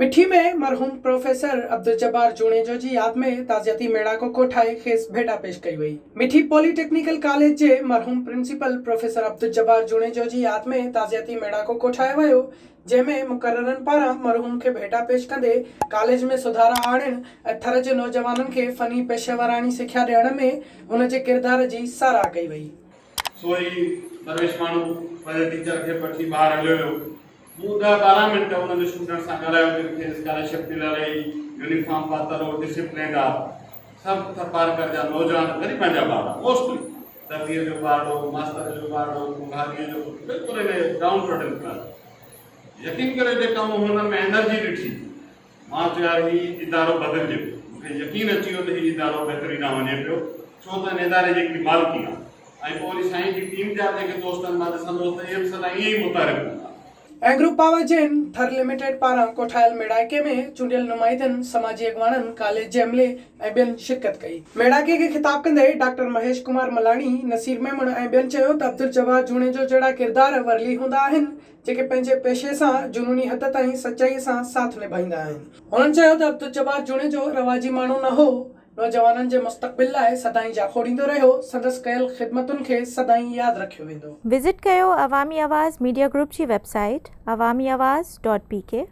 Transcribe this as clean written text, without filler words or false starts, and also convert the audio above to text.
مٺي ۾ مرحوم پروفيسر عبدالجبار جوڻيجو جي ياد ۾ تعزيتي ميڙاڪو ڪوٺائي کيس ڀيٽا پيش ڪئي وئي. مٺي پولي ٽيڪنيڪل ڪاليج جي مرحوم پرنسپل پروفيسر عبدالجبار جوڻيجو جي ياد ۾ تعزيتي ميڙاڪو ڪوٺايو ويو، جنهن ۾ مقررن پاران مرحوم کي ڀيٽا پيش ڪندي ڪاليج ۾ سڌارا آڻڻ ۽ ٿر جي نوجوانن کي فني پيشيوراڻي سکيا ڏيڻ ۾ هن جي ڪردار جي ساراهه ڪئي وئي. سو هي درويش ماڻهو پنهنجي ٽيچر کي به وٺي ٻاهر هليو ويو. مون ڏهه 12 منٽ انهن اسٽوڊنٽس سان ڳالهايو جن کي اسڪالرشپ مليل هئي، يونيفارم پاتل هو، ڊسيپلينڊ ها. سڀ ٿرپارڪر جا نوجوان غريبن جا ٻار ها، موسٽلي درزيء جو ٻارڙو، ماستر جو ٻارڙو، ڪنڀاريء جو پٽ، بلڪل ان ڊائون ٽراڊن ڪلاس. يقين ڪريو جيڪا مون هنن ۾ انرجي ڏٺي، مان چيو يار هي ادارو بدلجي پيو. مون کي يقين اچي ويو ته هي ادارو بهتري ڏانهن وڃي پيو، ڇو ته ان اداري جي هڪڙي مالڪي آهي ۽ پوء وري سائين جي ٽيم جا به جيڪي دوست آهن مان ڏسندو هوس ته اهي به سدائين ائين ئي متحرڪ هوندا. ايگرو پاور جين ٿر لميٽيڊ پاران ڪوٺايل ميڙاڪي ۾ چونڊيل نمائندن، سماجي اڳواڻن، ڪاليج جي عملي ۽ ٻين شرڪت ڪئي. ميڙاڪي کي خطاب ڪندي ڊاڪٽر مهيش ڪمار ملاڻي، نصير ميمڻ ۽ ٻين چيو ته عبدالجبار جوڻيجو جهڙا ڪردار ورلي هوندا آهن، جيڪي پنهنجي پيشي سان جنوني حد تائين سچائي سان ساٿ نڀائيندا آهن. هنن چيو ته عبدالجبار جوڻيجو رواجي ماڻهو نه هو، نوجوانن جي مستقبل لاء سدائين جاکوڙيندو رهيو، سندس ڪيل خدمتن کي سدائين ياد رکيو ويندو. وزٽ ڪيو عوامي آواز ميڊيا گروپ جي website Awami Awaz dot P K.